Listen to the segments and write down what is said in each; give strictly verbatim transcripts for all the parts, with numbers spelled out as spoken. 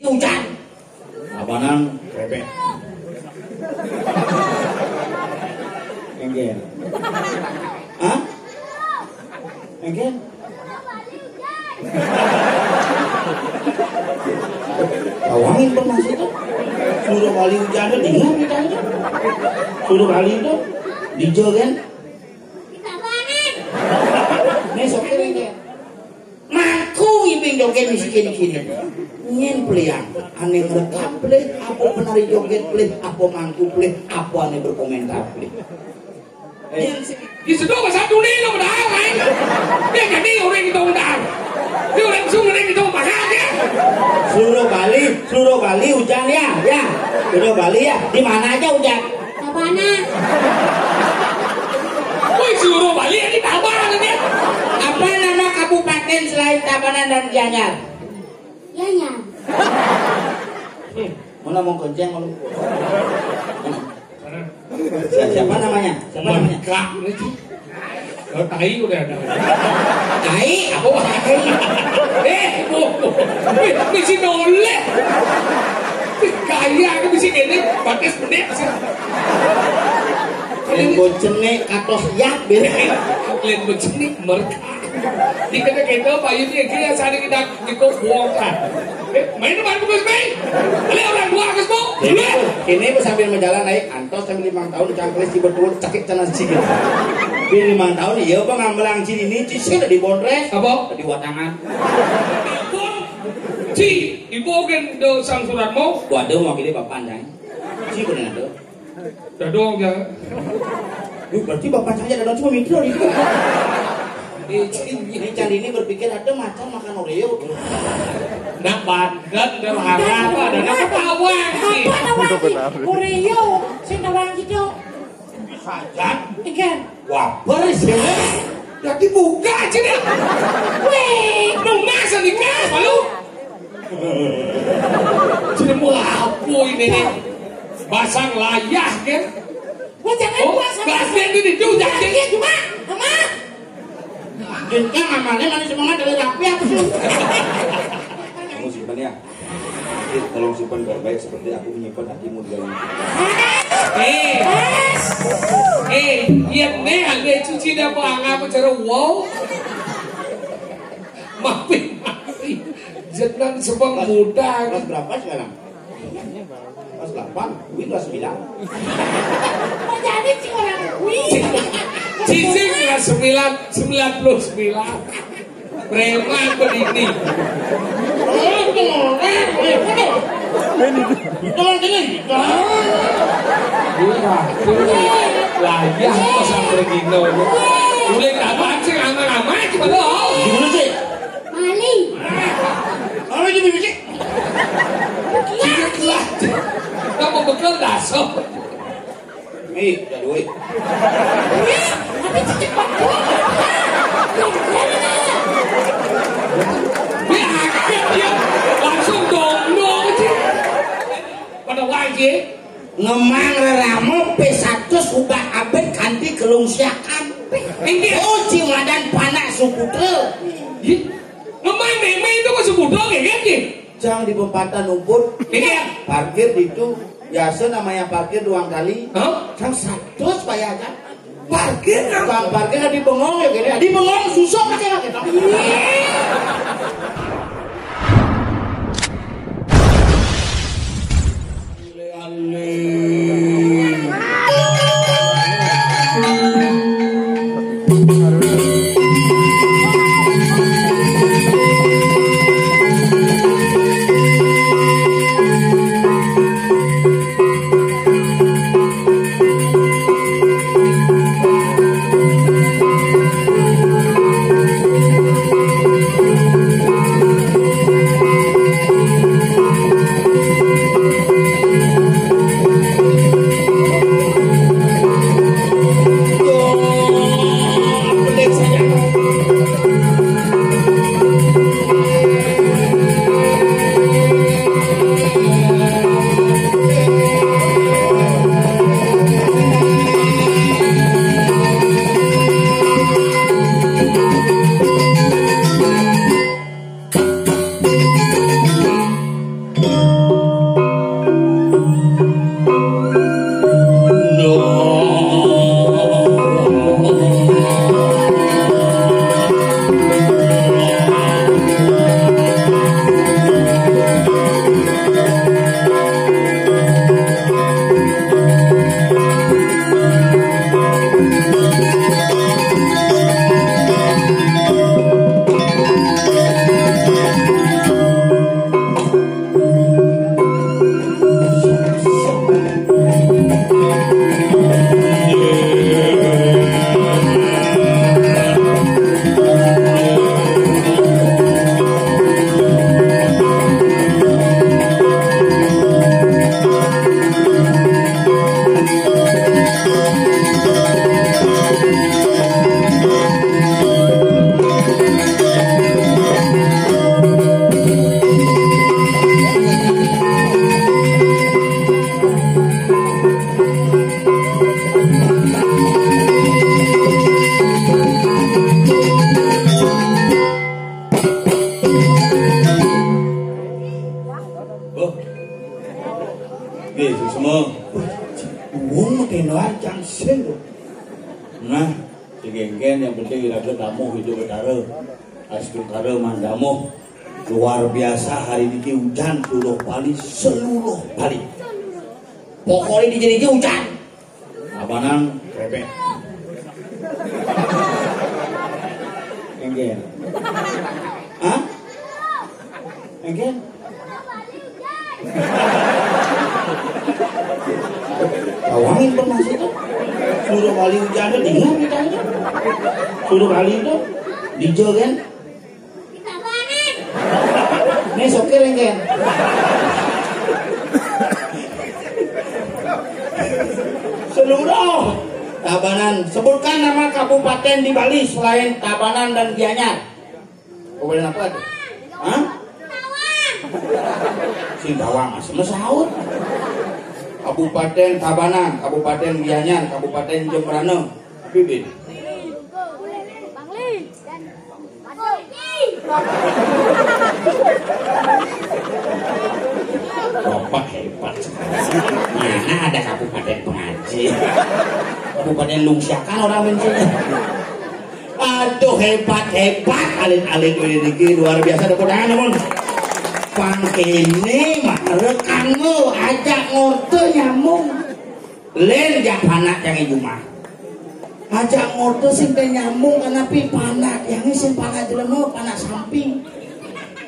Hujan. Abanan bébék. Énggén. Hah? Énggén. Tawang informasi itu. Suruh Bali hujan itu, dengar kita itu. Suruh Bali itu dijogan. Ini sopir ini. Mangku ibing jogét misi kéné-kéné. Nyén pelian, ané ngrekam pelih, apa penari jogét pelih, apa mangku pelih, apa ané berkomentar pelih. Di situ bahasa dunia lo padahal kan. Dia jadi orang itu udah. Dia orang sungguh orang itu pasal dia. Seluruh Bali, seluruh Bali hujan ya, ya. Seluruh Bali ya. Di mana aja hujan? Tabanan. Woi, seluruh Bali ini Tabanan ya. Apa nama kabupaten selain Tabanan dan Gianyar? Gianyar. Hmm, mana mau kenceng malu? Siapa, siapa namanya? Siapa namanya? Mangkak nih. Kalau tai udah ada. Tai? Oh, tai. Eh, oh, oh. Wih, misi noleh. Gaya aku misi gini, pakai menit sih. Yang bocenek katos yak, beda. Yang bocenek mereka. Dikata-kata Pak Yudi, dia sari kita Dikok bongkar. Eh, main depan bukan main. Beli orang dua ke Bu. Ini, ini Bu sambil menjalan naik antos sambil lima tahun cangkris di betul cekik cenah cigit. Di lima tahun iya apa ngambelang ciri ini cicil di bondres. Apa? Di watangan. Ci, ibu kan do sang surat mau. Waduh, mau gini bapak anjay. Ci bener tuh. Dadong ya. Duh, berarti bapak saya dadong cuma mikir gitu. Ini cari ini berpikir ada macan makan Oreo. Nah, banget derhana apa ada nama tawang sih. Apa tawang sih? Oreo, sing tawang gitu. Sajan. Ikan. Waper sih. Jadi buka aja deh. Wih, nunggu sama lu. Jadi mau apa ini nih? Basang layah kan? Wah, jangan. Oh, puasa. Gasnya itu di jauh, jangan. Iya, cuma, sama. Jengkang amalnya mana semangat dari rapi apa sih? Kamu simpan ya. Tolong simpan baik-baik seperti aku menyimpan hatimu di dalam. Eh, eh, iya nih, ada cuci dapur angin apa cara wow? Maafin, maafin. Jenang sebang muda. Kelas berapa sekarang? Kelas delapan, Win kelas sembilan. Menjadi si orang Win. Cicing kelas sembilan, sembilan puluh sembilan. Preman berdiri. Tolong dengar. Iya, layah kok sampai gino. Mulai kapan sih anak-anak coba lo? Gimana sih? Maling. Apa itu bibit? Gila. Kamu bekel dasar. Nih, ada duit. Tapi cecek banget. Dia langsung dong-dong sih. Pada wajib. Ngemang reramo P seratus ubah abet kanti kelungsiakan. Inggih. Oh, cimadan panak suputra. Ih, ngemang meme itu mah suputra ya kan, Ji? Jang di pempatan umput. Iya. Parkir di itu. Biasa namanya parkir doang kali. Hah? Jang seratus bayar kan? Parkir kan? Bang parkir di bengong ya gini. Di bengong susah pakai lagi. Nggih, suksma. Wong mah ténoan cang sing. Nah, sing kéngkén yang penting iraga tamuh idup betara. Astungkara mandamuh. Luar biasa hari niki ujan seluruh Bali, seluruh Bali. Pokoknya di sini ujan. Abanan krepek. Enggak. Hah? Enggak. Tawang informasi itu. Suruh Bali ujan itu dengar kita itu. Suruh Bali itu dijogan. Ini sokir yang kayak seluruh Tabanan. Sebutkan nama kabupaten di Bali selain Tabanan dan Gianyar. Kabupaten apa itu? Hah? Sing Tawang, asma saut. Kabupaten Tabanan, Kabupaten Gianyar, Kabupaten Jembrana. Tapi beda. Bapak hebat sekali. Mana ada Kabupaten Pengaji? Kabupaten Lungsiakan orang mencina. Aduh, hebat, hebat. Alit-alit ini niki luar biasa. Tepuk tangan, namun. Pang kene mah rekanmu ajak ngorte nyamung. Lén jak panak yang jumah. Ajak ngorte sing té nyamung, karena pi panak yang sing panak jelema, panak samping.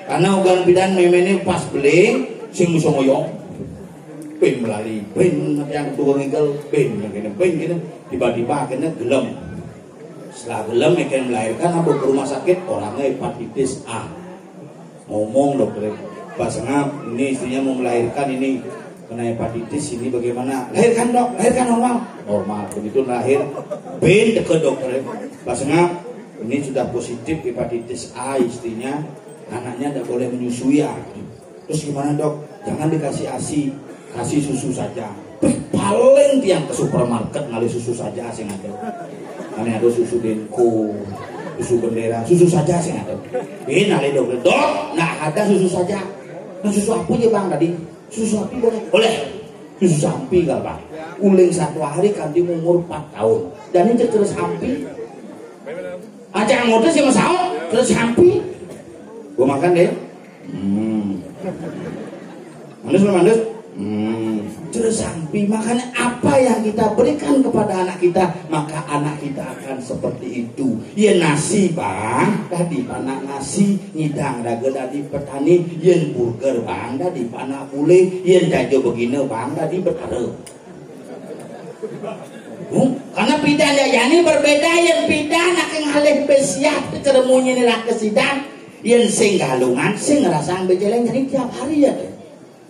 Karena ugan bidan méméné pas beling, sing bisa ngoyong. Pin melali, pin yang tua ngigel, pin yang kene, pin kene. Tiba-tiba akhirnya gelem. Setelah gelem, ya, melahirkan, apa ke rumah sakit, orangnya hepatitis A. Ngomong dokter, Pak Sengap, ini istrinya mau melahirkan, ini kena hepatitis, ini bagaimana? Lahirkan, Dok, lahirkan normal. Normal. Begitu lahir, bin ke dokter, Pak Sengap, ini sudah positif hepatitis A istrinya, anaknya tidak boleh menyusui ya. Terus gimana, Dok? Jangan dikasih asi, kasih susu saja. Paling tiang ke supermarket ngalih susu saja sing ada. Ane ada susu Denko, susu Bendera, susu saja sing ada. Ini ngalih, Dok, Dok, nah ada susu saja. Nah, susu apa ya, Bang, tadi? Susu sapi boleh? Boleh. Susu sapi, Bang. Uling satu hari kanti umur empat tahun. Dan ini terus sapi. Ajak ngorte sih, Mas, terus sapi. Gua makan deh. Hmm. Mandes, mandes. Hmm. Terus sampai, makanya apa yang kita berikan kepada anak kita, maka anak kita akan seperti itu. Ya nasi, Bang, tadi panak nasi, ngidang raga tadi petani, yen burger, Bang, tadi panak boleh, yen jajo begini, Bang, tadi betara. Hmm? Karena pidan ya, ya ini berbeda, yang pidan akan ngalih besiap, ceremunyi ini lah kesidan, yang sing galungan, sing ngerasang bejeleng, jadi tiap hari ya.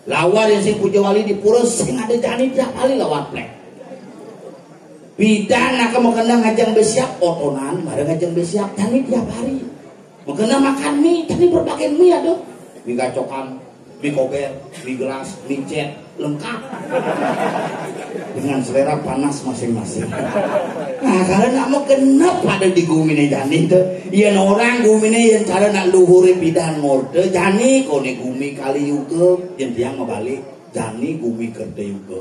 Lawar yang sing puja wali di pura sing ada jani tiap hari lawar plek. Bidan nak mau kena ngajang besiap otonan, mara ngajang besiap jani tiap hari. Mau kena makan mie, jani berbagai mie ada. Mie gacokan, mie kober, mie gelas, mie cet, lengkap. Dengan selera panas masing-masing. Nah, kalau nak mau kena pada di gumi nih jani tuh. Iya, orang gumi nih yang cara nak luhuri bidan ngorte jani kone gumi kali juga. Yang tiang mau balik. Jani gumi kerta yuga.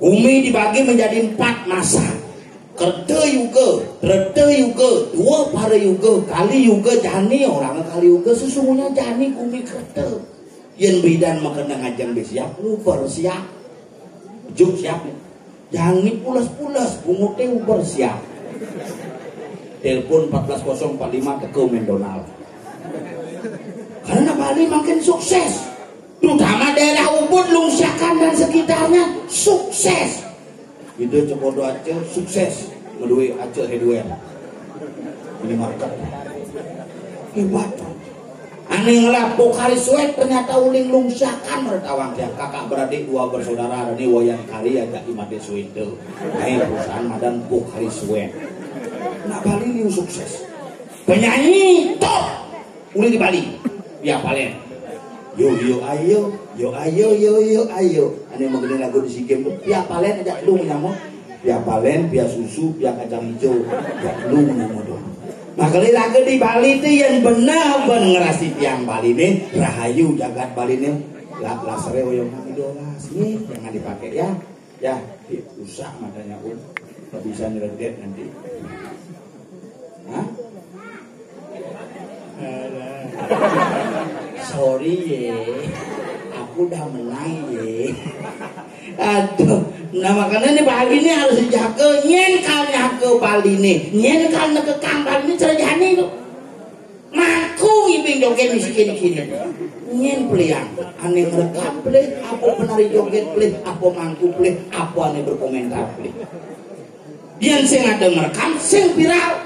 Gumi dibagi menjadi empat masa. Kerta yuga, reta yuga, dua para yuga, kali yuga, jani orang kali yuga, sesungguhnya jani gumi kerta. Yang bidan makan dengan jang siap, lupa siap. Juk siap. Jani pulas-pulas, bunguté uber siap. Telepon empat belas kosong empat lima teka Mendonal. Karena Bali makin sukses. Terutama daerah Ubud, Lungsiakan dan sekitarnya sukses. Ida Cepodo aja sukses. Medui aja hardware. Minimarket. Hebat. Ané ngelah Pocari Sweat ternyata uling Lungsiakan meretawang tiang kakak beradik dua bersaudara, ini Wayan Kari aja Imade Suwinto. Nah, perusahaan madan Pocari Sweat. Nak Bali liu sukses. Penyanyi top. Uli di Bali. Pia Palen. Yo yo ayo, yo ayo yo yo ayo. Ane mau gini lagu di SEA Games tuh. Pia Palen aja lu nyamuk. Pia Palen, pia susu, pia kacang hijau. Aja lu nyamuk dong. Nah, kalau lagu di Bali tuh yang benar-benar ngerasi tiang Bali nih, rahayu jagat Bali nih. Lah, lasernya oyong idola sih, jangan dipakai ya. Ya, rusak matanya pun. Nggak bisa nyeredet nanti. Hah? Alah. Sorry ye, aku udah menang ye. Aduh, nah makanya nih pagi ini harus dijaga. Nyen kal nyaga pali nih, nyen kal nekekang pali nih, cerjane itu. Mangku ngibing joget misi kini-kini. Nyen peliang, ane ngerekam pelih, apa penari joget pelih, apa mangku pelih, apa ane berkomentar pelih. Yen sing ada ngerekam, sing viral.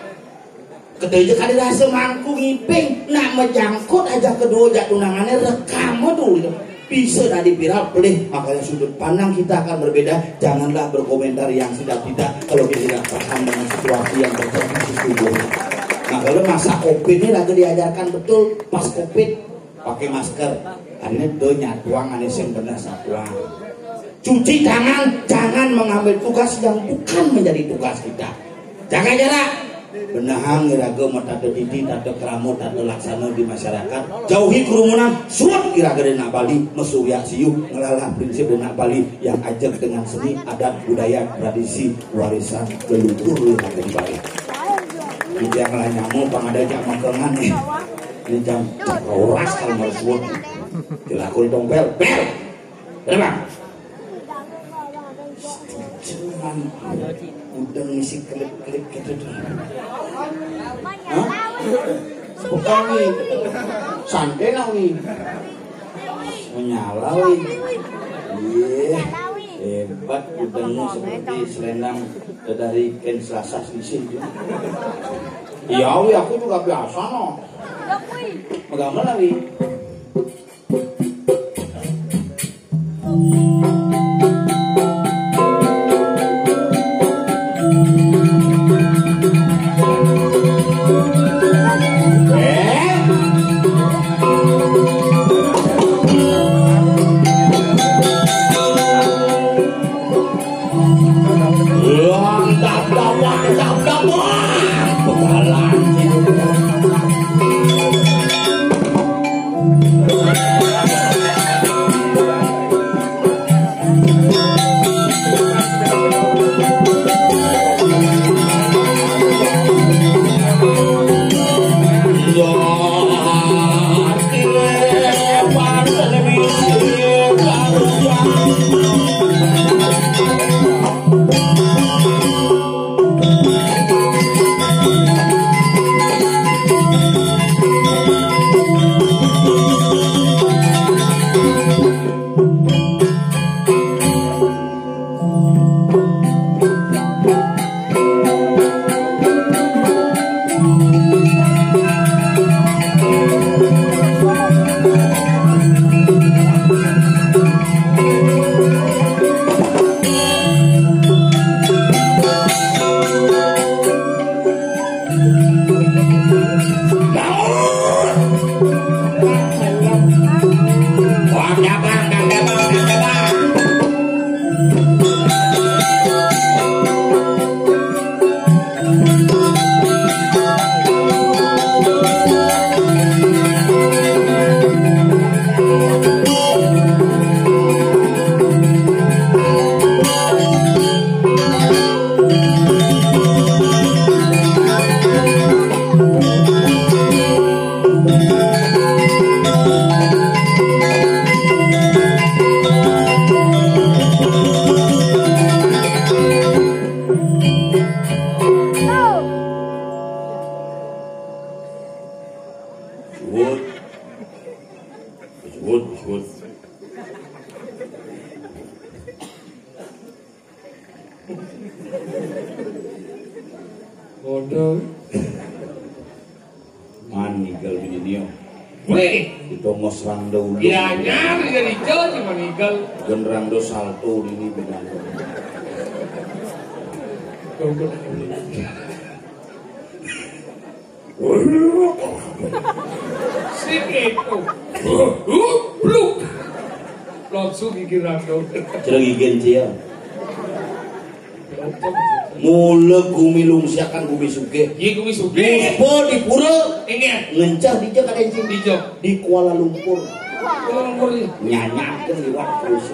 Keteje kali rasa mangku ngibing, nak mejangkut aja kedua jak tunangannya, rekam dulu. Bisa tadi viral pelih, makanya sudut pandang kita akan berbeda. Janganlah berkomentar yang tidak-tidak kalau kita tidak paham dengan situasi yang terjadi sesungguhnya. Nah, kalau masa covid ini lagi diajarkan betul, pas covid pakai masker. Karena itu nyatuang, ane sing benar satuang. Cuci tangan, jangan mengambil tugas yang bukan menjadi tugas kita. Jaga jarak. Benehang iraga matata didi, tata krama, tata laksana di masyarakat. Jauhi kerumunan, suud iraga denak Bali, masurya siuh, ngelalah prinsip denak Bali yang ajeg dengan seni, adat, budaya, tradisi, warisan leluhur iraga di Bali. Ijang lah nyama pang ada jak makengan nih. Ini jam roras kalau mau suud. Dilakon tong pel, pel. Kenapa? Cuman udah ngisi klip-klip gitu tuh. Hah? Bukan nih. Santai lah nih. Menyala nih. Iya. Hebat, udah seperti selendang dari Ken Selasa sisi itu. Iya, wi, aku juga biasa no. Megamel lah wi. Suwun. Suwun, suwun. Bodoh. Man nigel bini nio. Weh. Itu ngos rang daun. Ya, nyari dari jauh cuma nigel. Genrang do salto dini bini. Sing itu. Bluk. Langsung gigi random. Cerita gigi cia. Mula gumi lungsiakan gumi sugih. Iya, gumi sugih. Muspa di pura. Inggih. Ngencah dija kada encing. Dija. Di Kuala Lumpur. Nyanyak tuh liwat terus.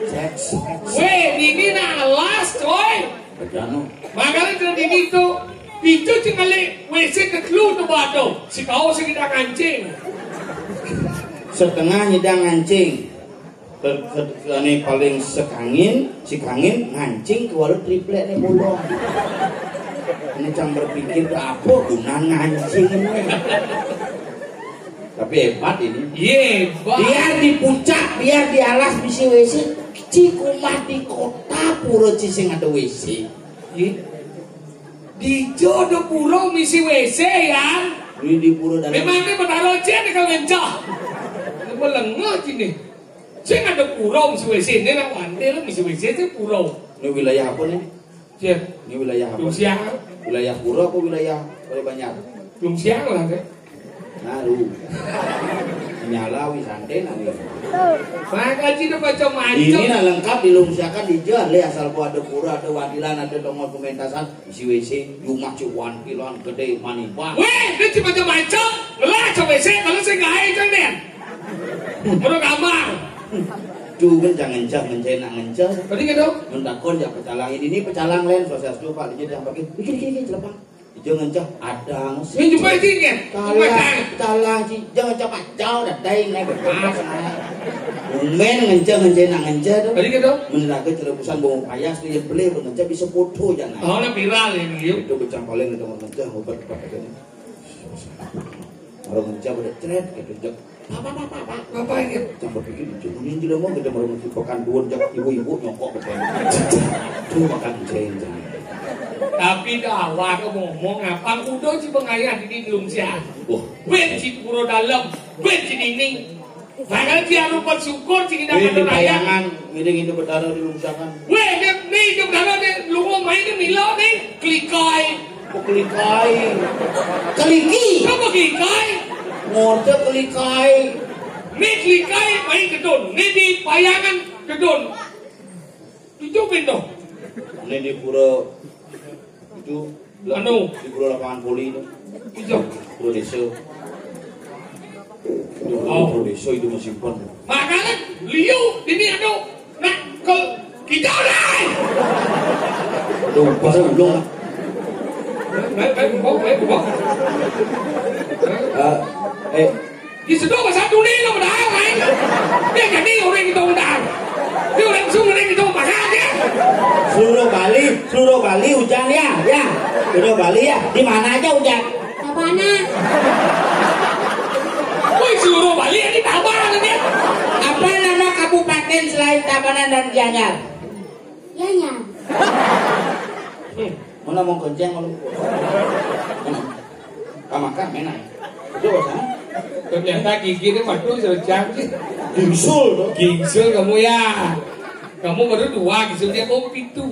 Seks. Weh, ini nah alas, coy. Bejano. Makanya tuh ini tuh, itu cuma le W C ke telu tuh bado. Si kau sing kita kancing. Setengah nyidang ngancing. Ke, ke, ke, ane paling sekangin, si kangin ngancing ke walau triplek nih bolong. Ini cang berpikir apa guna ngancing ini. Tapi hebat ini. Iya, hebat. Biar di puncak, biar di alas bisi W C, ci kumat di kota pura ci sing ada W C. Iya. Di jodo pura misi W C ya. Ini di pura dalam. Memang ini benar aja nih kalau ngencah. Melengah sini. Sing ada pura misi W C, ini nak pandai lah misi W C sih pura. Ini wilayah apa nih? Cek. Ini wilayah apa? Belum siang. Wilayah pura apa wilayah Balai Banjar? Belum siang lah, Cek. Naru. Nyala wi santai nang wi. Maka cina macam-macam. Ini nah lengkap dilungsiakan di jalan le asal ku ada pura, ada wadilan, ada tongol pementasan, isi W C, rumah cuan, kiloan gede, manibang. Weh, dia cuma macam-macam. Ngelah cuma W C, kalau saya nggak aja deh. Perlu kamar. Tuh kan jangan cah ngenceh nak ngenceh. Tadi gitu. Mentakon ya pecalang ini, ini pecalang lain, swastiastu Pak, dia yang pakai. Dikit dikit dikit celepang. Ijo ngenceh adang. Ini juga itu kan. Talang, talang ci, jangan cah pacau dah daing naik bekas. Umben ngenceh ngenceh nak ngenceh tuh. Tadi gitu. Meneraga cerebusan bawang payas tuh ya beli ngenceh bisa foto jangan. Oh, nah viral ini yuk. Itu becang paling itu ngenceh obat obat aja nih. Orang ngenceh udah cret gitu. Apa apa apa apa. Apa ini? Tambah pikir itu ini jelema gede baru mesti pekan dua jak ibu-ibu nyokok betul. Tuh makan ceng. Tapi dah awak ngomong apa kuda ci pengayah di belum siap. Wah. Ben ci pura dalam, ben ci dinding. Padahal dia rupa syukur ci kita Ini kata raya. Bayangan, ngiring itu betara dilungsakan. Weh, dia ni itu betara dia lu mau main dia milo ni kelikai. Kok kelikai? Keliki. Apa kelikai? Ngorte kelikai. Ni kelikai main gedun. Ni di payangan gedun. Itu pintu. Ini di pura itu Anu. Di pura lapangan voli itu. Itu. Pura desa. Itu Oh. Pura desa itu masih pun. Makanya liu ini anu nak ke kita dah. Aduh, pas belum. Baik, baik, baik, baik, baik. Eh, eh, Di situ pasal dunia lo dah kan. Dia jadi orang itu dah. Dia orang sungguh orang itu pasal dia. Seluruh Bali, seluruh Bali hujan ya, ya. Seluruh Bali ya. Di mana aja hujan? Tabanan. Woi, seluruh Bali ya di Tabanan ya. Apa nama kabupaten selain Tabanan dan Gianyar? Gianyar. Mana mau kenceng kalau? Mana? Kamakan menang. Itu sana. Ternyata gigi itu waduh serjang sih. Gingsul tuh. Gingsul kamu ya. Kamu baru dua gingsul dia kau pitu.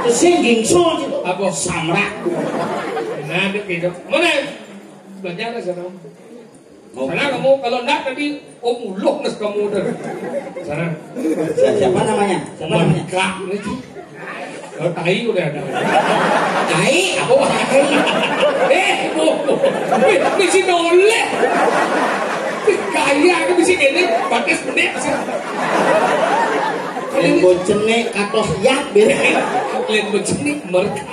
Terus sing gingsul gitu. Apa? Samrak. Nah, dia gitu. Mana? Belajar lah sana. Sana kamu kalau enggak tadi oh muluk nes kamu udah. Sana. Siapa namanya? Siapa namanya? Mengkak nih. Oh, tai udah ada. Tai? Apa tai? Eh, oh, oh. Wih, misi noleh. Gaya aku misi gini, pakai sebenek sih. Yang bocenek katos yak bere. Yang bocenek mereka.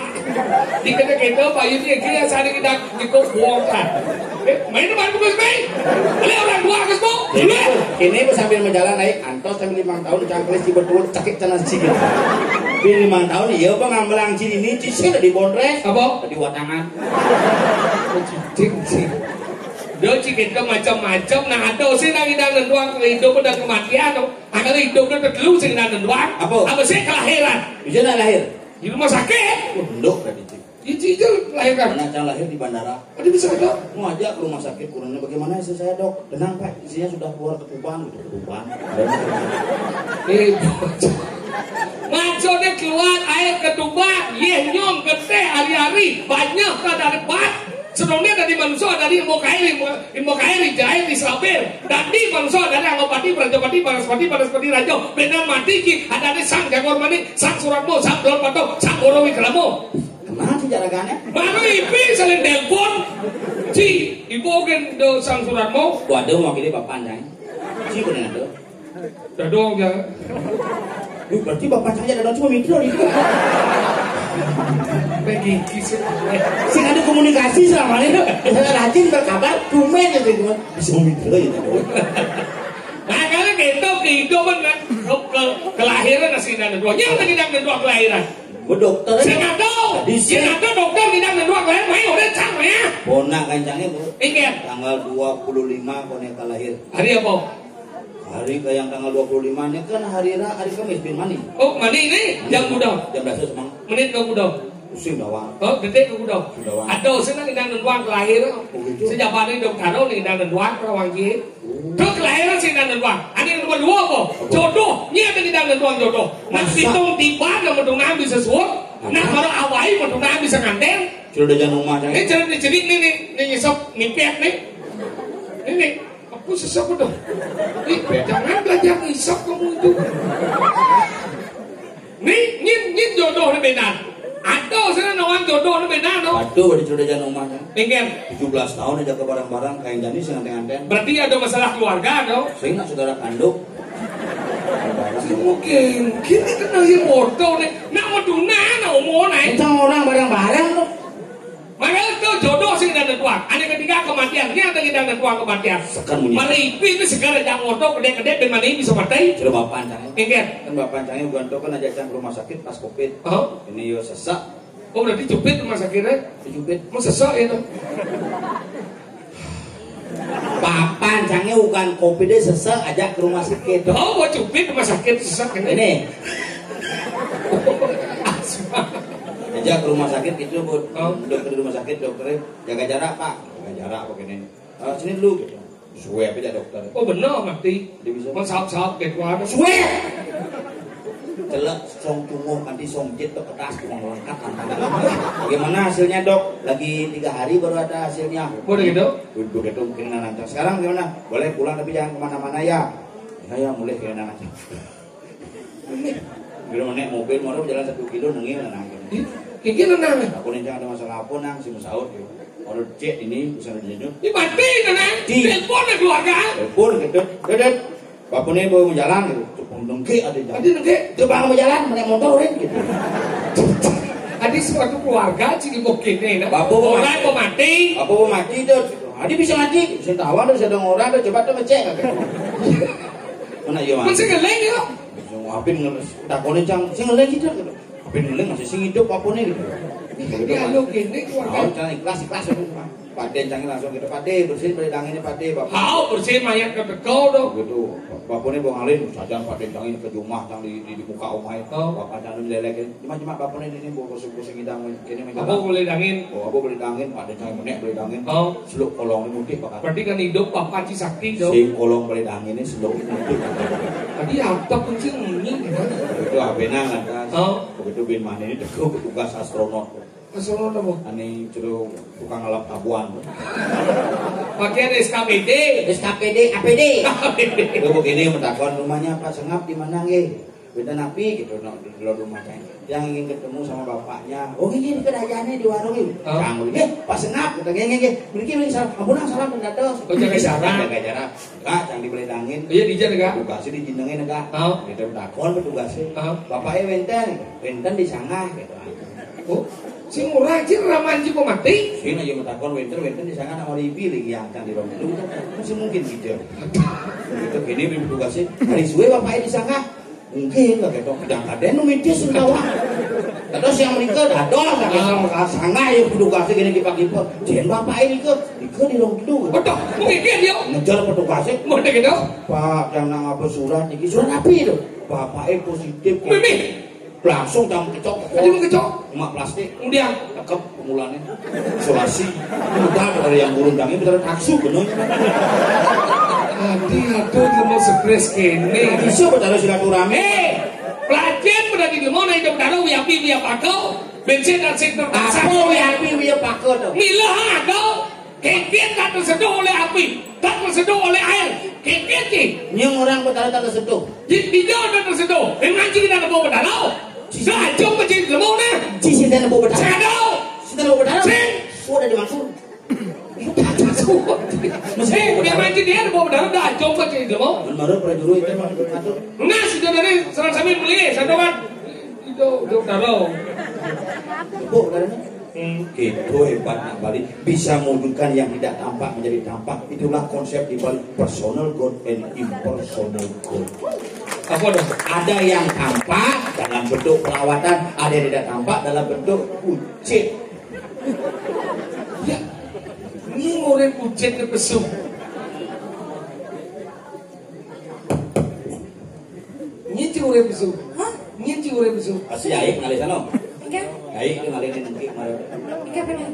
Dikata kita Pak Yudi yang kira sehari kita cukup bongkar. Eh, main depan bagus main. Beli orang dua ke bu. Ini, ini sambil menjalan naik antos sambil lima tahun cangklis di betul cekik cenas cik. Di lima tahun iya apa ngambelang ciri ini cisi di bondres. Apa? Di watangan. Cicing sih. Dia cik itu macam-macam. Nah ada sih nang idang nenduang ke hidup dan kematian. Ada hidup dan terlalu sih nang nenduang. Apa? Apa sih kelahiran? Bisa nak lahir? Di rumah sakit. Nduk tadi cik. Iji aja melahirkan. Anak yang lahir di bandara. Ada bisa ada. Mau aja ke rumah sakit kurangnya bagaimana istri saya dok? Tenang pak, istrinya sudah keluar ketuban gitu ketuban. Eh, maksudnya keluar air ketuban, yeh nyong geteh hari-hari banyak tak ada lebat. Sebelumnya dari manusia dari ilmu kairi, ilmu kairi jahit Israfil. Dari manusia dari Anggopati, Prajapati, Banaspati, Banaspati Raja. Benar mati ki ada di sang jagoan mani, sang suratmo, sang belon patok, sang goro wikramo. Kenal sih jaragane? Baru ipi saling telepon. Ci, ibu ogen do sang suratmo. Waduh, mau gini bapak anjay. Iku nih, aduh. Dadong ya. Duh, berarti bapak saya dadong cuma mikir gitu. Peggy kisah. Sing ada komunikasi selama ini. Saya rajin berkabar, tumben gitu. Bisa mikir gitu. Nah, kalau gitu kehidupan kan ke, ke, kelahiran masih ada dua. Yang lagi ada dua kelahiran. Bu dokter. Sing ada. Sing ada dokter tidak ada dua kelahiran. Main udah cang ya. Bona kancangnya, Bu. Ingat. Tanggal dua puluh lima kone lahir. Hari apa? Hari ke yang tanggal dua puluh lima ini kan hari Ra, hari Kamis bin Mani. Oh, Mani ini jam udah. Jam dasar semang. Menit ke udah. Sing dawang. Oh, detik ke udah. Sing dawang. Ada sing nang nang dua kelahiran. Oh, gitu. Sejak Bali dong karo nih nang dua kelahiran. Tuh kelahiran sing nang dua. Ada yang nomor dua apa? Jodoh. Ini ada di nang dua jodoh. Nah, hitung tiba nama dong nabi sesuai. Nah, kalau awai mau dong nabi senganten. Sudah jangan rumah saya. Ini cerita cerita nih nih, nih nyesok, nih piat nih. Ini nih. Aku sesek udah. Ih, jangan belajar ngisap kamu itu. Nih, nih, nih jodoh nih benar. Atau sana nawan jodoh nih benar no. Aduh, ada jodoh jangan rumahnya. Tinggal. Tujuh belas tahun aja ke barang-barang kayak jadi sih nganten-nganten. Berarti ada masalah keluarga no. Saya nggak saudara kandung. Mungkin kita kenal si motor nih. Nak mau tuna, nak umur naik. Kita orang barang-barang tuh. Maka itu jodoh sing dan tuan. Ada ketiga kematian. Ini ada kita dan tuan kematian. Sekarang ini. Mari itu ini segala jangan ngotot gede-gede dan mari bisa mati. Sudah bapak pancangnya. Ingat. Kan bapak pancangnya bukan tuh kan aja ke rumah sakit pas covid. Oh. Ini yo sesak. Oh berarti cupit rumah sakitnya. Cupit. Mau sesak itu. Papan cangnya bukan covid deh sesak aja ke rumah sakit. Oh, mau cupit rumah sakit sesak ini. Ini. Aja ke rumah sakit gitu, Bu. Oh. Dokter di rumah sakit, dokternya jaga jarak, Pak. Jaga jarak begini. Eh, sini dulu gitu. Suwe aja dokter. Oh, bener mati. Dia bisa. Mau sahap-sahap kayak keluar. Suwe. Celek song cunguh nanti song jit tuh kertas cuma melengkap tantangan. Bagaimana hasilnya, Dok? Lagi tiga hari baru ada hasilnya. Boleh gitu? Begitu mungkin nanti. Sekarang gimana? Boleh pulang tapi jangan kemana-mana ya. Ya ya, mulai kena nanti. Belum naik mobil mau jalan satu kilo nengil nanti. Ih, kayak gini nang. Aku nih ada masalah apa nang si Musaud ya. Kalau cek ini bisa dijemput. Ini mati nang. Di. Telepon ke keluarga. Telepon gitu. Dedet. Bapak ini mau jalan gitu. Cukup nengke ada jalan. Tadi nengke. Coba mau jalan naik motor gitu. Tadi suatu keluarga cili mungkin nih. Bapak mau orang mau mati. Bapak mau mati tuh. Tadi bisa mati. Saya tahu ada sedang orang tuh coba tuh ngecek. Mana iya mati? Masih ngeleng ya. Sing apin ngeles, takone cang, sing ngeles gitu gitu. Apin ngeles masih sing hidup apa nih gitu. Ini anu gini keluarga. Tahu cang ikhlas ikhlas itu. Pak De cang langsung gitu, Pak De bersihin beli dangin Pak De, Bapak. Hau bersihin mayat ke teko dong. Gitu. Bapak ini bang Alin, saja Pak De cang ke rumah cang di, di, di muka omah itu. Oh. Bapak cang lelekin. Cuma cuma bapak ini ini bawa kusuk kusuk hidang ini. Apa boleh dangin? Oh, apa boleh dangin? Pak De cang menek boleh dangin. Oh. Seluk kolong ini mudik Pak. Berarti kan hidup Bapak Ci Sakti dong. Sing kolong beli dangin ini sendok ini. Tadi apa kucing ini? Itu abenang lantas. Oh. Begitu bin mana ini deko petugas astronot. Astronot apa? Ani curu tukang ngalap tabuan. Pakaian S K P D. S K P D, A P D. Itu begini mentakon rumahnya Pak Sengap di mana nggih? Beda napi gitu, no, di luar rumah saya. Yang ingin ketemu sama bapaknya. Oh ini di kerajaannya di warung ini. Oh. Kang, eh Pak Sengap, kata gini gini. Mereka ini salah, ampun salah mendadak. Oh jaga jarak. Jaga jarak. Kak, jangan dibeli dangin. Iya dijar kak. Tugasnya dijinengin kak. Oh. Gitu takon petugasnya. Oh. Bapaknya wenten, wenten di sana gitu. Oh, sing murah aja raman juga mati. Sing aja mentakon wenten wenten di sana nama ribi lagi yang akan di rumah itu masih mungkin gitu. Gitu gini petugasnya. Hari suwe bapaknya di sana. Mungkin lah gitu. Kadang-kadang nu mitis sing tawa. Terus yang menikah dados, sanggah ya kudu kasih gini kipak-kipak. Jen bapak ini ke, ke di ruang gedung. Betul. Mungkin dia. Ngejar petugasnya. Mau gitu? Pak, yang nang apa surat ini? Surat apa itu? Bapaknya positif. Mimi. Langsung jam kecok. Tadi mau kecok? Emak plastik. Kemudian? Cakep pemulanya. Isolasi. Udah dari yang burung kami betul taksu bener. Nanti aku mau stres kene. Bisa betul silaturahmi. Eh, pelatihan udah di mana itu baru wiapi wiapako. Bensin dan sektor pasar. Apa wiapi wiapako tuh? Milah ada. Kengkit tak tersentuh oleh api, tak tersentuh oleh air. Kengkit ki. Nyong orang betara tak tersentuh. Di di jauh tak tersentuh. Memang kita tak mau berdalau. Sejauh kecil lemah nih. Ci sing tak mau berdalau. Sejauh. Sing tak mau berdalau. Sing. Sudah dimaksud. Mesti eh, biar mancing dia ada bawa dalam dah, coba sih itu mau. Menurut prajurit itu mah ngatur. Nah, sudah dari serang sambil beli, satu kan. Itu, itu kalau. Bu, dari mana? Hmm. Itu hebatnya Bali, bisa mewujudkan yang tidak tampak menjadi tampak. Itulah konsep di balik personal God and impersonal God. Apa dong? Ada yang tampak dalam bentuk perawatan, ada yang tidak tampak dalam bentuk kucing. Ya, ini orang kucing ke pesum. Nyinci urip bisu. Hah? Nyinci urip bisu. Pasti aik ngalih sana. Enggak. Aik itu ngalih ini mungkin kemarin. Enggak pernah.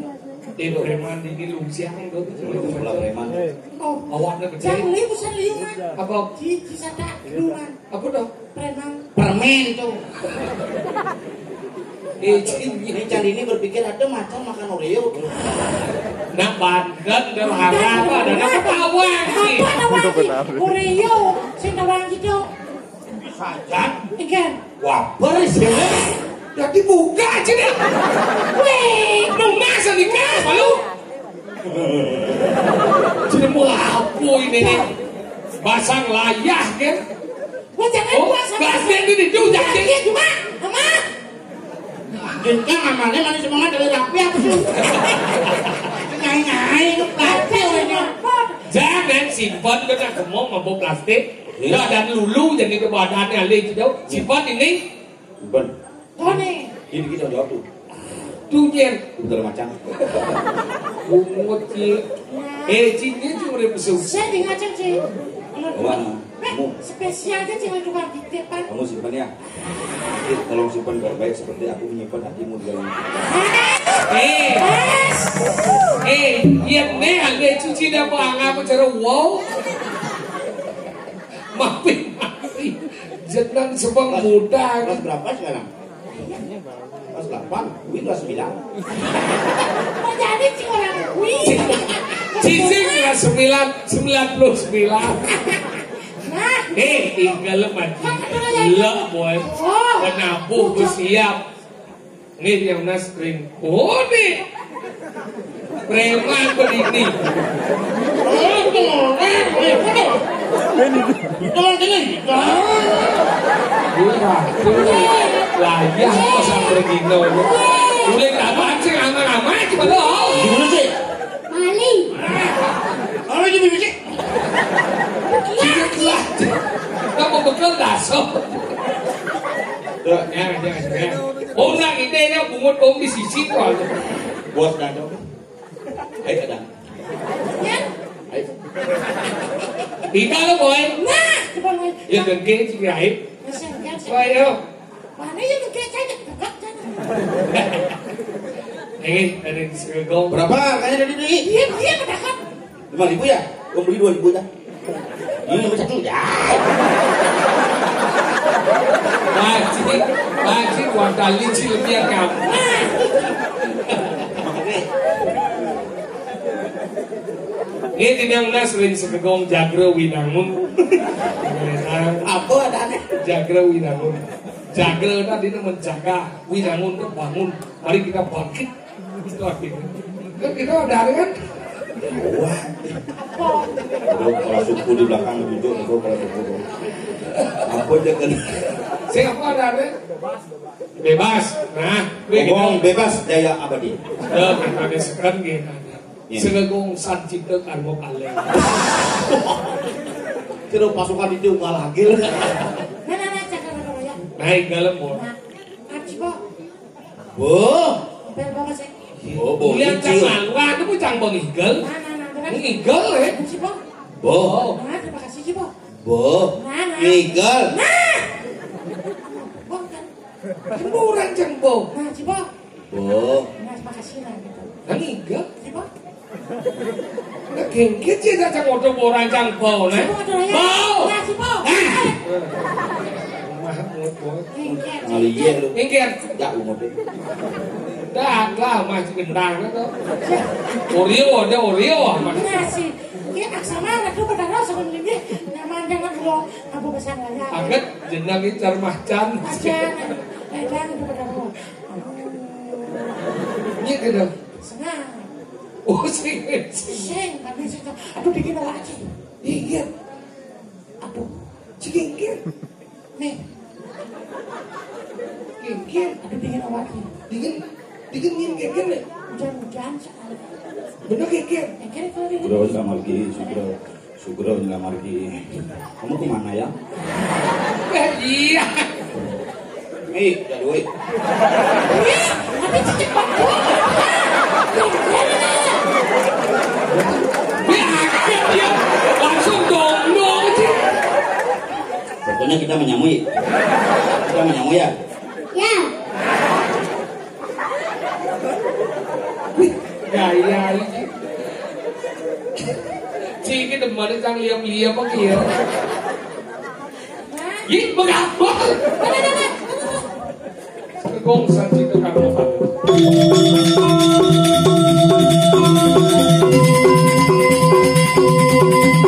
Eh, preman ini lu siang tuh. Itu sebelah preman. Oh. Awaknya gede. Jangan liu, bukan liu, Mat. Apa? Ci, ci sata, liu, Mat. Apa tuh? Preman. Permen tuh. Eh, Cin, ini Candini berpikir ada macan makan Oreo. Nah, banten derhana apa ada ketawa sih. Apa namanya? Oreo, sing tawang gitu. Sajan. Ikan. Waper sih. Jadi buka aja deh. Wih, nungas nih kan, malu. Jadi mau apa ini nih? Basang layah kan? Gua jangan oh, gua sama kelasnya itu di dunia. Iya, iya, cuma, sama. Jengkang amalnya mana semangat dari rapi apa sih? Nyai-nyai, itu pelajar orangnya. Jangan simpan kena kemong mabuk plastik. Iya. Udah dan lulu jadi ke badannya alih gitu. Simpan ini. Simpan. Tony. Ini kita jawab tuh. Tuh, Jen. Udah macam. Bungut, Ci. Eh, Ci, ini cuma udah besuk. Saya di ngaceng, Ci. Wah, kamu. Spesial aja, Ci, tukang di depan. Kamu simpan ya. Tolong simpan baik-baik seperti aku menyimpan hatimu di dalam. Eh, eh, iya nih, ada cuci dapur angin aku cara wow. Mapi, mapi. Jenang sebang muda. Kelas berapa sekarang? Kelas delapan, Win kelas sembilan. Kok jadi sih orang Win? Cicing kelas sembilan, sembilan puluh sembilan. Nah. Eh, tinggal lemah. Lo, boy. Oh. Penabuh, siap. Nih yang nas kering. Oh, nih. Preman begini. Teman sini. Iya, tuh. Layah pasang begini. Boleh kapan sih aman-aman coba lo? Gimana sih? Maling. Apa jadi biji? Gila. Kamu bekel dasar. Tuh, ya, ya, ya. Orang ini yang bungut om di sisi tuh. Bos dah dong. Ayo, ada. Ya. Ayo. Tinggal lo, boy. Nah, coba, boy. Ya, dengke sih, ayo. Masih enggak sih. Ayo. Mana ya dengke saya dekat kan? Eh, ada di Segegong. Berapa harganya tadi, Dek? Iya, iya, dekat. Lima ribu ya? Gua beli dua ribu dah. Ini nomor satu ya. Pasti, pasti kuartal licin lebih kamu. Ini yang nas ring Segegong Jagra Winangun. Apa adanya? Jagra Winangun. Jagra tadi itu menjaga, Winangun itu bangun. Mari kita bangkit. Itu artinya. Kan kita udah ada kan? Wah. Aduh, kalau suku di belakang duduk, itu kalau suku. Apa aja kan? Siapa ada ada? Bebas. Nah, ngomong bebas daya abadi. Ya, ada sekarang gini. Iya. Segegong sancita karma pale. Kira pasukan itu malah gil. Nah, nah, nah, cakap apa ya? Naik dalam, Bor. Nah, Haji, Bor. Boh. Bel, Bor, masih. Oh, boh. Iya, cang malu. Wah, itu pun cang bengigel. Nah, nah, nah, benar. Ngigel, eh? Haji, Bor. Boh. Nah, terima kasih, Haji, Bor. Boh. Nah, nah. Ngigel. Nah. Bor, kan. Kan orang cang boh. Nah, Haji, Bor. Boh. Nah, terima kasih lah, gitu. Kan ngigel. Haji, Bor. Udah gengkit sih, dah cang odong orang cang bau, nah. Sibuk aja, ya. Bau. Ya, sibuk. Nah. Mah, muat, muat. Gengkit. Ngaliye lu. Gengkit. Ya, umut. Dah, lah, masih gendang, tuh. Oreo, ada Oreo, Mas. Iya, sih. Iya, aksana, ada tuh, pada rasa, kan, ini. Nama ada, nggak, kalau, apa, pesan, ya. Aget, jenang, ini, car, macan. Macan. Eh, dan, itu, pada, oh. Iya, gitu. Senang. Oh, sing, sing. Sing, tapi sing. Aduh, dingin lagi. Dingin. Aduh, si Gengger. Nih. Gengger. Aduh, dingin lagi. Dingin. Dingin, dingin, Gengger nih. Hujan-hujan sekali. Bener, Gengger. Gengger itu lagi. Sugra nyelamargi, Sugra. Sugra nyelamargi. Kamu kemana ya? Eh, iya. Mi, ada duit. Iya, tapi cicip banget. Iya, iya. Langsung dong, dong, sih. Pokoknya kita menyamui. Kita menyamui ya? Ya. Wih, gaya iki. Ciki demen kang liam-liam apa kiye? Ih, bengap. Kegong santi ke karnaval.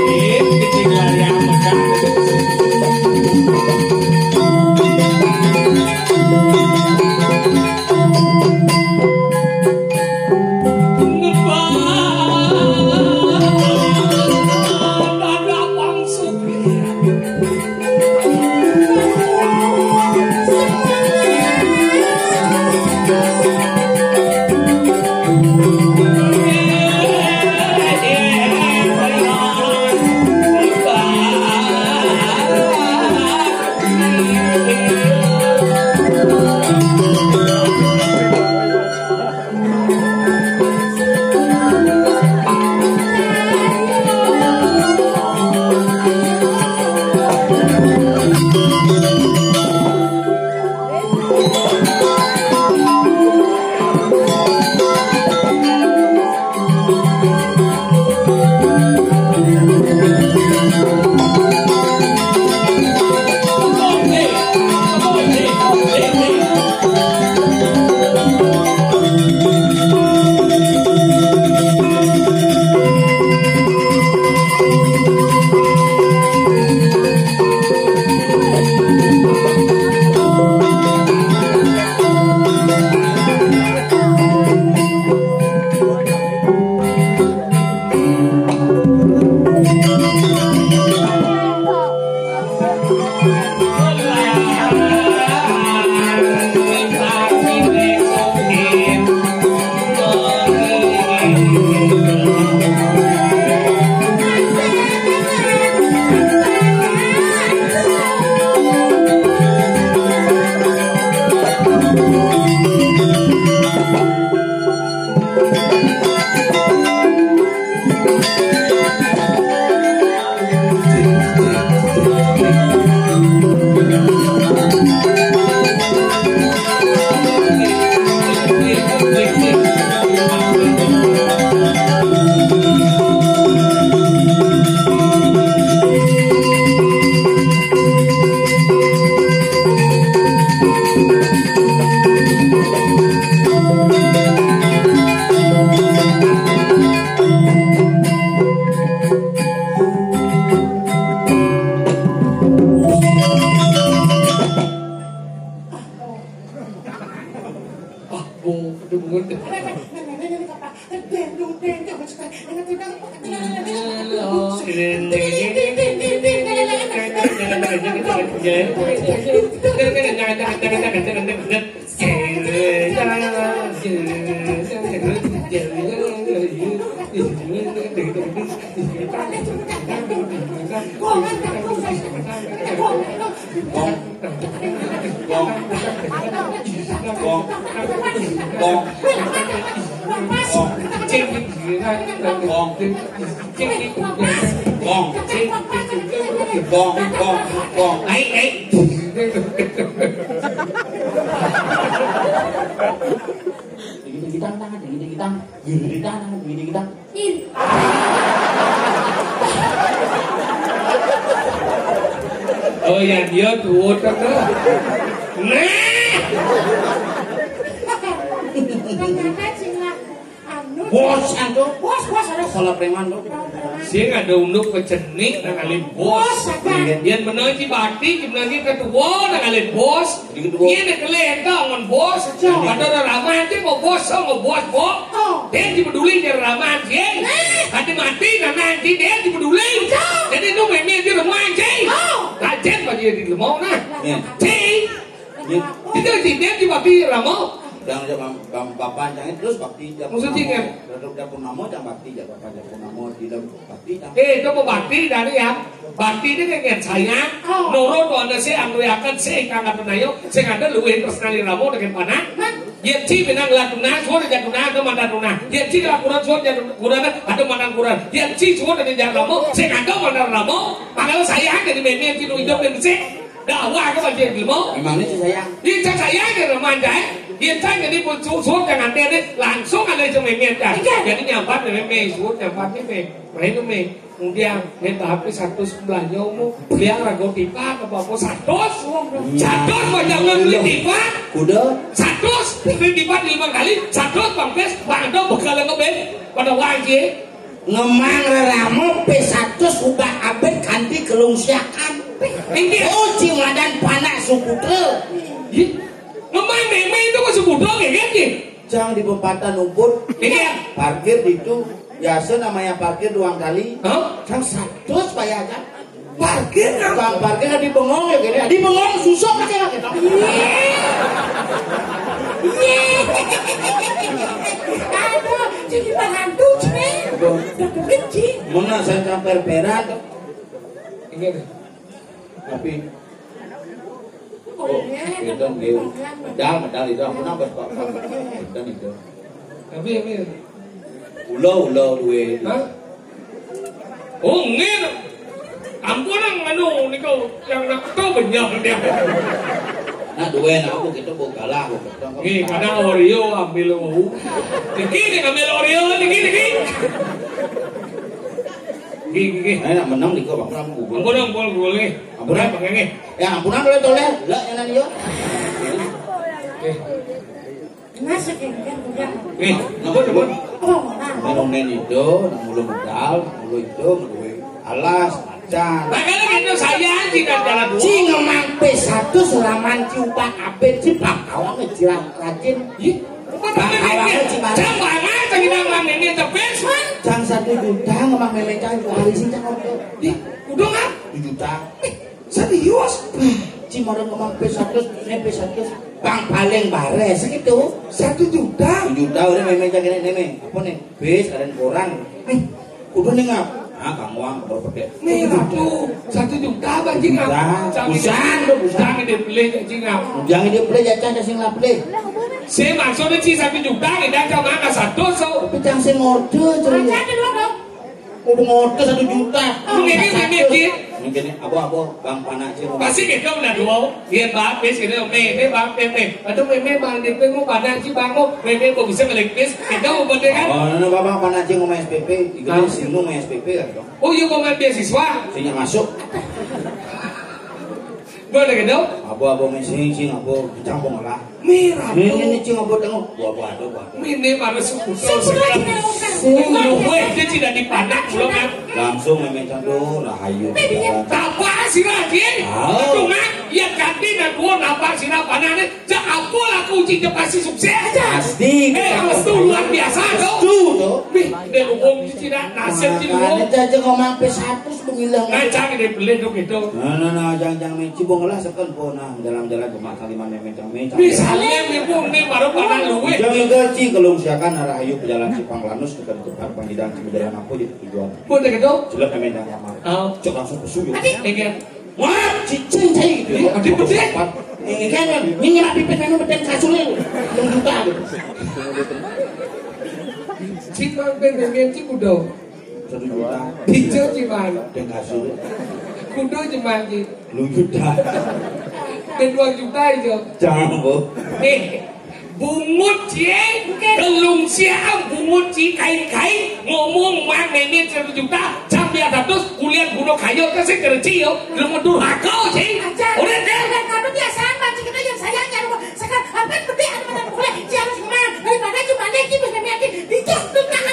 Ih, kecil layang makan. Gong, gong, gong. Ai, ai. Dikit-dikitan tangan, dikit-dikitan. Dikit-dikitan tangan, dikit-dikitan. Oh ya, dia tuh, kan. Nah. Ternyata cing lah. Anu, Bos atuh. Bos, bos, ada salah preman tuh. Sing ada unduk pecenik nang alih bos. Bos, ada. Yén bener ci bakti, ci bener ci ketua nang alih bos. Jadi ketua. Iya, nek kelih éta ngon bos. Jadi. Ada ramahan ci mau bos, mau bos, bos. Oh. Dia ci peduli, dia ramahan ci. Eh. Hati mati, nana ci, dia ci peduli. Betul. Jadi itu mémé ci ramahan ci. Oh. Rajin bagi di lemong nah. Iya. Ci. Iya. Itu ci, dia ci bakti ramo. Yang ada bang, bang, bapak yang terus bakti jam. Maksud ci enam. Kan? Dapur, dapur namo jam bakti jam bapak jam namo di dalam bakti jam. Eh, itu mau bakti dari ya. Bakti ini kan sayang. Oh. Nurut pada si anu akan si kang akan ayo, sing ada luwih tresnani ramo dengan panah. Yén ci pinang latuna, suwun jatuna, ada mantan tuna. Yén ci lakuran, suwun jatuna, ada mantan kuran. Yén ci suwun ada jatuna ramo, sing ada mantan ramo. Makanya sayang jadi mémé ci nu hidup yang sih. Dakwah ke bagi ilmu. Memangnya ci sayang. Iya, ci sayang ya, Rahman, ya. Iya, ci jadi pun su-, suwun jangan dia nih, langsung ada yang mémé, ya. Iya. Jadi nyampat mémé, suwun nyampat mémé. Main mémé. Kemudian, nih, tapi satu sebelah nyomu, dia ragu tipa, apa-apa, satu. Iya. Satu, macam beli tipa. Kuda. Satu, beli tipa lima kali, satu, pampes, bangdo, bekal ngebé, pada wajib. Ngemang reramo P satus ubah abet kanti kelungsiakan. Inggih. Oh, ci madan panak sukutra. Ih, ngemang mémé itu mah sukutra ya kan, Ji? Jang di pempatan umput. Inggih. Parkir di itu. Biasa namanya parkir dua kali. Hah? Jang satus bayar kan. Parkir, Kang? Bang parkir di bengong ya gini. Di bengong susuk aja gitu. Iya. Iya. Aduh, jadi bahantu, Cing. Aduh. Deg-degan, Cing. Mana saya sampai berat. Ini. Tapi Oh, iya, itu dia. Medal, medal itu. Ampun, apa, Pak? Itu, itu. Tapi, tapi. Ulo, ulo, duwe. Hah? Oh, nggih. Ampun, nang anu, niku, yang nak to benyang dia. Nah, duwe, nah, aku gitu, bu, kalah, bu. Nggih, kadang Oreo ambil, bu. Niki, niki, ambil Oreo, niki, niki. Nggih, nggih, nggih. Nah, nak menang, niku, Pak, menang, bu. Ampun, ampun, boleh. Ampun, Pak, nggih. Ya, ampunan oleh toleh. Lah, yang nanya. Nggih. Mas, oke, oke, oke. Nggih, ampun, ampun. Oh, nah. Menu itu, nak mulu medal, nak mulu itu, mulu alas, macan. Makanya gitu, saya tidak jalan dulu. Ci ngemang P satus selaman ci upan abet ci pangkawan jiran rajin. Ih, apa namanya? Pangkawan jiran. Jam mana, jam ini, Mang Nene tepes, man? Jam satu juta ngemang mémé jang hari sih, jang order. Ih, udah nggak? Tujuh juta. Serius? Ci marang ngomong P satus, né P satus. Bang paling bares gitu. Satu juta? Satu juta udah mémé cak ini, mémé. Apa nih? Bis, ada koran. Eh, udah nih ngap. Ah, Kang Wang, baru pakai. Nih, satu, satu juta, Bang, ci ngap. Juta. Jangan busan, lo busan. Jangan dia beli, ci ngap. Jangan dia beli, ya, cang, sing lah beli. Saya maksudnya ci satu juta, kita cuma angka satu, so. Tapi cang sing order, cerita. Ada dua, Bang. Udah ngorder satu juta. Mungkin ini, Ci. Mungkin apa, apa, Bang Panacil. Pasti kita udah dua. Dia baptis, kita, mémé, baptis, mémé. Atau mémé, Bang, dia mau pada, Ci, Bang, mau, mémé, mau bisa melipis. Kita mau bener kan? Oh, nah, nah, Bang Panacil mau main S P P. Ikut sini mau main S P P kan, Bang? Oh, iya, mau main beasiswa. Sini masuk. Boleh gitu? Apa, apa, main sini, sini, apa, campur lah. Mirah. Ini, ini, cing, apa tengok? Buah, buah, ada, buah, ada. Ini baru suku. Suku lagi, Kang. Suku. Wéh, dia tidak dipanak, belum kan? Langsung mémé candu, rahayu, jalan. Tapa sirah, Cing? Ah. Aduh, Mak. Ya, ganti dan dua napa sirah panah nih. Cak apa laku, Cing, dia pasti sukses. Pasti. Eh, harus tuh luar biasa, dong. Pasti, tuh. Wih, dia luwung, Cing, dah. Nasib, Cing, luwung. Makanya, Cing, ngomong P satu, pemilang. Nah, Cang, dia beli dong, gitu. Nah, nah, nah, jangan, jangan main cibong lah, second, po, nah, jalan-jalan ke Mataram, mémé. Misalnya, ibu ini baru pada luwih. Jangan gaji kalau usahakan arah ayu pejalan Simpang Lanus ke tempat panggilan di jalan apa jadi tujuan. Pun tak gitu? Jelek mémé jangan kamar. Oh. Cek langsung ke suyo. Tadi? Iya. Wah, cicing saya gitu ya. Tadi betul. Ini kan, ini nak pipit memang betul kasur ini. Yang juta gitu. Cipang ben mémé cik udah. Satu juta. Hijau, Ci, man. Deng kasur. Kudu, Ci, man, Ci. Lu juta. Dan dua juta hijau. Jangan, Bu. Eh, bungut, Ci, eh. Kelungsiaan bungut, Ci, kai-kai. Ngomong, man, mémé satu juta. Jam dia satu, kuliah gunung kayu, kasih kerja, yo. Lu medur hakau, Ci. Aja. Udah, deh. Udah, kamu biasaan, man, Ci, kita yang sayang, yang rumah. Sekarang, apa yang penting, ada mana kuliah? Ci harus kemana? Daripada cuma lagi, terus mémé lagi. Hijau, tuh, nah.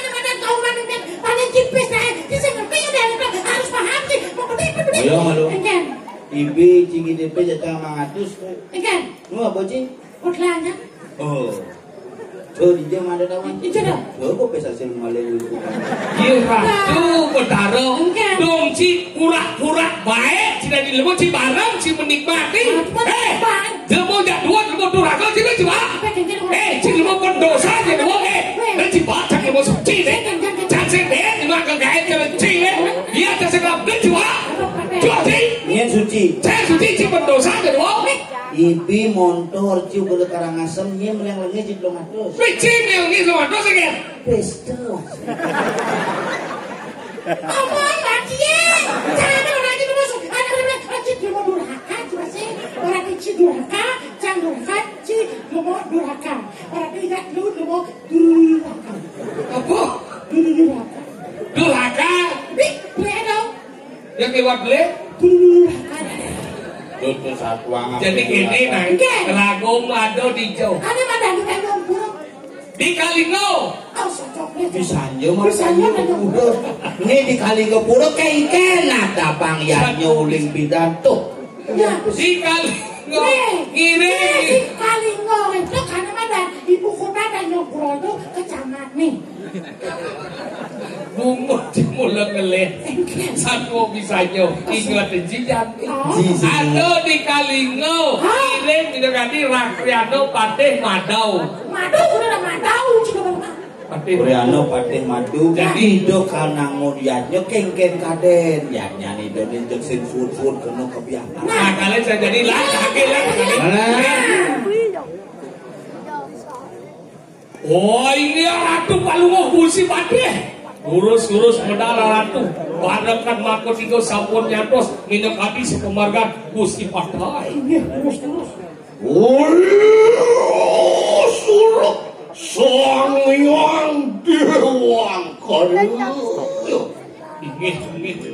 Sing gedé pé jatah mangatus. Enggan. Nu apa, Ci? Odlanya. Oh. Tuh, di dia ada taman. Itu dong. Tuh, kok bisa sih malah lupa. Iya, Ratu Betara. Enggan. Dong, Ci, pura-pura baik, Ci, dari lemu, Ci, bareng, Ci, menikmati. Apa? Eh, lemu jak dua, lemu durhaka, Ci, Ci, Pak. Apa, Ci, eh, Ci, lemu pendosa, Ci, lemu, eh. Dan Ci, Pak, cak lemu suci, deh. Enggan, enggan, enggan. Cak sing, deh, lemu akan gaet, Ci, deh. Iya, cak sing, lemu, Ci, Pak. Apa, apa? Ci, Ci. Nyén suci. Cak suci, Ci, pendosa, Ci, lemu. Ibi montor, Ci, uga Karangasem, nyén meleng lengis, Ci, telung atus. Wih, Ci, meleng lengis, telung atus, ya? Pesta. Apa, Mbak Cie? Jangan orang itu masuk. Ada, ada, ada, Ci, lemu durhaka, coba sih. Orang Ci durhaka, jangan durhaka, Ci, lemu durhaka. Orang tidak lu, lemu durhaka. Apa? Durhaka. Durhaka? Nih, boleh dong. Yang lewat boleh? Durhaka. Tuh, tuh, satu angan. Jadi gini, nah. Oke. Ragung lado dijauh. Ada mana kita yang buruk? Di Kalinggo. Oh, socok. Bisa aja, Mas. Bisa aja, Mas. Udah. Ini di Kalinggo pura kengken ada Bang Yan nyuling pidato. Ya. Di Kalinggo. Weh, ngiring. Weh, di Kalinggo itu karena ada ibu kota Tanjung Pura itu kecamatan nih. Bungut di mula ngelih. Satwa bisa nyo. Ingat jijan. Oh. Ji, ji, ji. Ada di Kalinggo. Hah? Ngiring di Negari Rakriano Patih Madau. Madau, sudah ada Madau juga, Bang. Patih. Rakriano Patih Madau. Jadi Ida kanangun yadnya kengken kaden. Yadnya nih, ida nih, jeng sing suwun-suwun kena kebiasaan. Nah, kalian saya jadi lah, lagi lah. Nah. Oh, inggih Ratu Palungguh Gusti Patih. Lurus-lurus medal Ratu. Barengkan mako tiga sampun nyantos minangka adi sekemargan Gusti Patih. Inggih, lurus-lurus. Ulurus Sang Hyang Dewangkara. Inggih, inggih.